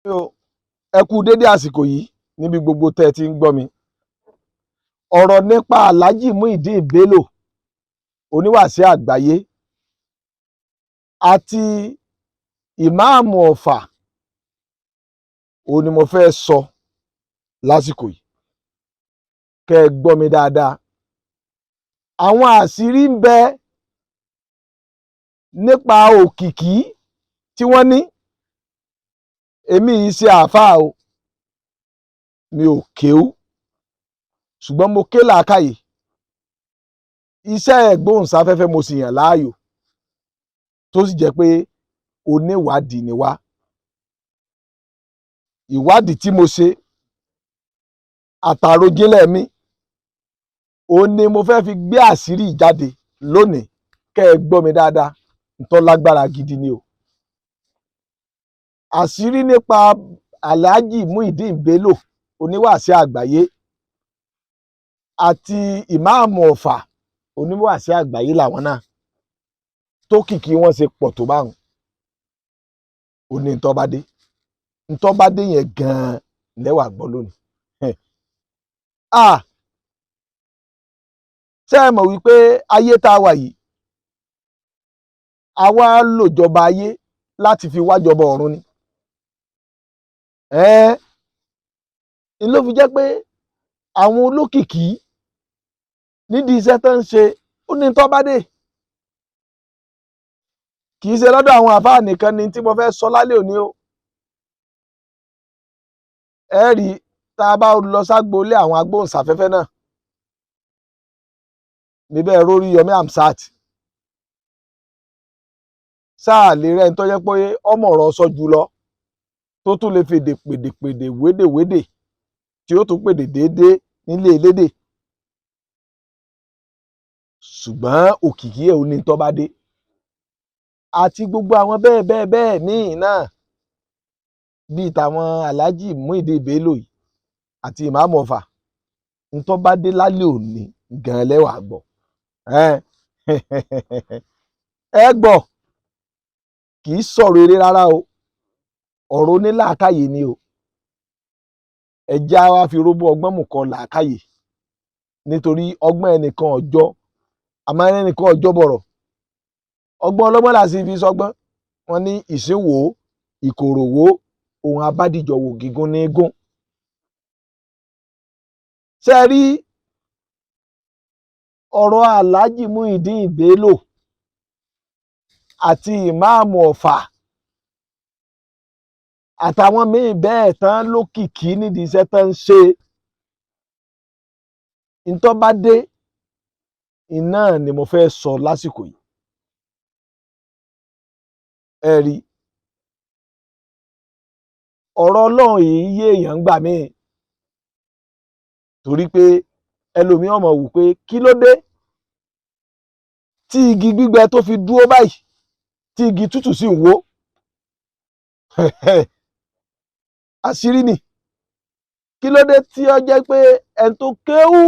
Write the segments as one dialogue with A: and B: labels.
A: Ẹ kú dédé àsìkò yìí níbi gbogbo tẹ́ ẹ ti ń gbọ́ mi. Ọ̀rọ̀ nípa Alhaji Muideen Bello, oníwàásí àgbáyé, àti ìmáàmù Ọ̀fà, òun ni mo fẹ́ sọ lásìkò yìí. Kẹ́ ẹ gbọ́ mi dáadáa. Àwọn àṣírí ń bẹ nípa òkìkí tí wọ́n ní. Èmi yìí ṣe àáfàá o, mi ò kéwú, ṣùgbọ́n mo ké làákàyè. Iṣẹ́ ẹ̀gbóhùnsáfẹ́fẹ́ mo sì yàn láàyò, tó sì jẹ́ pé oníwádìí ni wá. Ìwádìí tí mo ṣe àtàròjinlẹ̀ mi, òun ni mo fẹ́ fi gbé àṣírí jáde lónìí. Kẹ́ ẹ gbọ́ mi dáadáa, ntọ́ lágbára gidi ni o. Àṣírí nípa Alhaji Muideen Bello, oníwàásí àgbáyé, àti ìmáàmù Ọ̀fà, oníwàásí àgbáyé làwọn náà, tó kìkì wọn ṣe pọ̀ tó báwọn. Ó ní ntọ́bádé, ntọ́bádé yẹn gan-an lẹ́wà gbọ́ lónìí. Ah, ṣé ẹ mọ̀ wípé ayé tá a wà yìí, àwa lòjọba ayé láti fi wájọba ọ̀run ni? Ẹ́ẹ́, n ló fi jẹ́ pé àwọn olókìkí nídìí iṣẹ́ tó ń ṣe, ó ní tọ́bádé. Kì í ṣe lọ́dọ̀ àwọn àfáà nìkan ni tí mo fẹ́ sọ lálẹ́ òní o. Ẹ rí, tá a bá lọ ságboolé àwọn agbóhùnsáfẹ́fẹ́ náà níbẹ̀, rórí Yomi Amsat sáà lè rẹ́ni tó jẹ́ pé ọmọ ọ̀rọ̀ sọ jù lọ, tó tún lè fèdè pèdèpèdè wédèwédè, tí ó tún pèdè déédéé nílé elédè, ṣùgbọ́n òkìkí ẹ̀ ò ní tó bá dé, àti gbogbo àwọn bẹ́ẹ̀ bẹ́ẹ̀ bẹ́ẹ̀ míì náà, bíi tàwọn Alhaji Muideen Bello yìí àti ìmáàmù Ọ̀fà. Ntọ́ bá dé lálẹ́ òní gan-an lẹ́wàá gbọ́. Ẹ gbọ́, kì í sọ̀rọ̀ eré rárá o, ọ̀rọ̀ onílàákàyè ni o. Ẹjẹ́ á wá fi róbó ọgbọ́n mú kọ làákàyè, nítorí ọgbọ́n ẹnìkan ọjọ́, àmọ́ ẹnìkan ọjọ́ bọ̀rọ̀. Ọgbọ́n ọlọ́gbọ́n là sì fi sọgbọ́n. Wọn ní ìsínwó ìkòròwó, ohun abádìjọwò gígùn ní gún. Ṣé ẹ rí ọ̀rọ̀ Alhaji Muideen Bello àti ìmáàmù Ọ̀fà àtàwọn míín bẹ́ẹ̀ tán lókìkí nídìí iṣẹ́ tán ń ṣe, ntọ́ bá dé iná ni mo fẹ́ sọ lásìkò yìí. Ẹ rí, ọ̀rọ̀ Ọlọ́run yìí yé èèyàn gbà míì, torí pé ẹlòmíì máa wò pé kí ló dé tí igi gbígbẹ tó fi dúró báyìí, tí igi tútù sì ń wó. Àṣírí ni. Kí ló dé tí ó jẹ́ pé ẹni tó kéwú,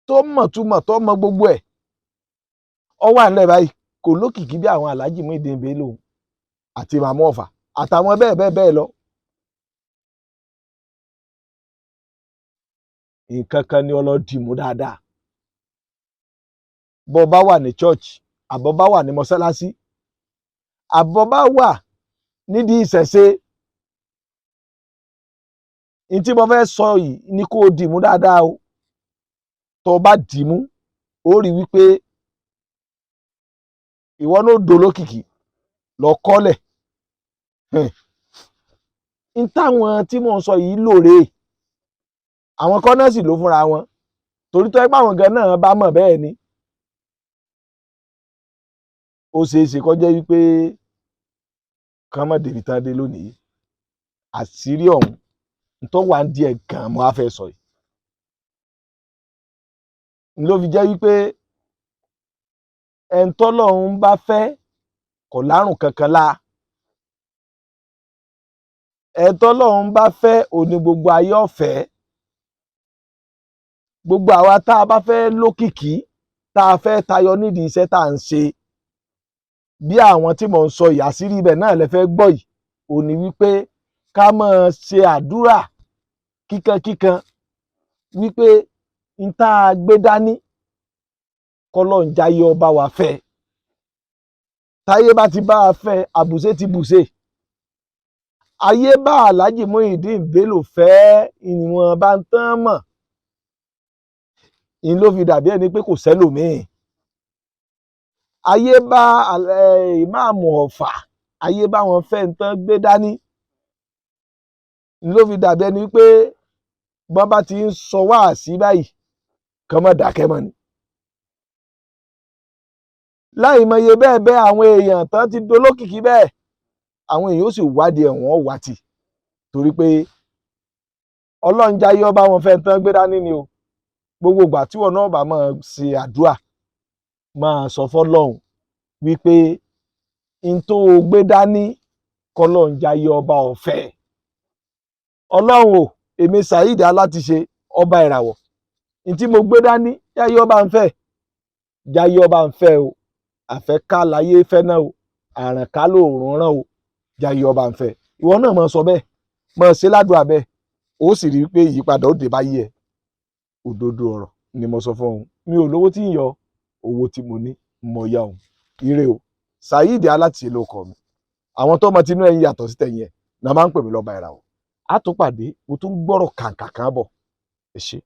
A: tó mọ̀túmọ̀, tó mọ gbogbo ẹ̀, ọ wà nílẹ̀ báyìí, kò lókìkí bí àwọn Alhaji Muideen Bello àti Màmú Ọ̀fà àtàwọn bẹ́ẹ̀ bẹ́ẹ̀ bẹ́ẹ̀ lọ? Nǹkan kan ni ọlọ́dì mú dáadáa. Bọ́ bá wà ní church, àbọ̀ bá wà ní mọ́sálásí, àbọ̀ bá wà nídìí ìṣẹ̀ṣe, ní tí mo fẹ́ sọ yìí ni kó o dì mú dáadáa o. Tó o bá dì mú, ó rí wípé ìwọ náà dolókìkí. Lọ kọ́lẹ̀ n táwọn tí mò ń sọ yìí lóore, àwọn kan náà sì ló fúnra wọn, torí tó ẹ pé àwọn gan náà bá mọ̀ bẹ́ẹ̀ ni, ó ṣeé ṣe kó jẹ́ wípé kán mọ̀ débi tán dé lónìí. Àṣírí ọ̀hún tó wà ń díẹ̀ gan-an mo á fẹ́ sọ yìí ló fi jẹ́ wípé ẹni tọ́lọ́run bá fẹ́ kò lárùn kankan la. Ẹni tọ́lọ́run bá fẹ́ òní gbogbo ayé ọ̀fẹ́. Gbogbo àwa tá a bá fẹ́ lókìkí, tá a fẹ́ tayọ nídìí iṣẹ́ tá à ń ṣe, bí àwọn tí mò ń sọ yìí, àṣírí ibẹ̀ náà lẹ fẹ́ gbọ́ yìí. Ò ní wípé ká máa ṣe àdúrà kíkankíkan wípé n tá a gbé dání, kọ́lọ́un jáyé ọba wa fẹ́. Táyé bá ti bá a fẹ́, àbùṣe ti bùṣe. Ayé bá Alhaji Muyideen Bello fẹ́, ìwọ̀n bá ń tán mọ̀ ń ló fi dàbí ẹni pé kò sẹ́lòmíì. Ayé bá ìmáàmù Ọ̀fà, ayé bá wọn fẹ́ ń tán gbé dání ń ló fi dàbí ẹni pé bọ́n bá ti ń sọ wáàsí báyìí, kàn mọ́ dákẹ́ mọ́ ni. Láì mọye bẹ́ẹ̀ bẹ́ẹ̀, àwọn èèyàn tán ti dolókìkí bẹ́ẹ̀, àwọn èèyàn ó sì wádìí ẹ̀, wọ́n wá tì, torí pé Ọlọ́run jáyé ọba wọn fẹ́ tán gbé dání ni o. Gbogbo ìgbà tí wọn náà bá máa ṣe àdúrà, máa sọ fọ́lọ́run wípé n tó o gbé dání, kọ́lọ́run jáyé ọba ọ̀fẹ́. Ọlọ́run o, èmi Saheed Alátiṣe, ọba ìràwọ̀, n tí mo gbé dání, jáyé ọba ń fẹ́, jáyé ọba ń fẹ́ o. Àfẹ́ká láyé fẹ́ náà o, àrànká lòórùn ràn o, jáyé ọba ń fẹ́. Ìwọ náà máa sọ bẹ́ẹ̀, máa ṣe ládùúgbà bẹ́ẹ̀, ó sì rí i pé ìyípadà ó dé bá yí ẹ. Òdodo ọ̀rọ̀ ni mo sọ fún òun. Mi ò lówó tí ń yọ, owó tí mo ní mo yá òun. Ire o. Saheed Alátiṣe ló kọ mi. Àwọn tó mọ tinú ẹ̀yin yàtọ̀ sí tẹ̀yìn ẹ̀ náà máa ń pè mí lọ́ba ìràwọ̀. Á tún pàdé, mo tún gbọ́rọ̀ kàǹkà kan bọ̀. Ẹ ṣé.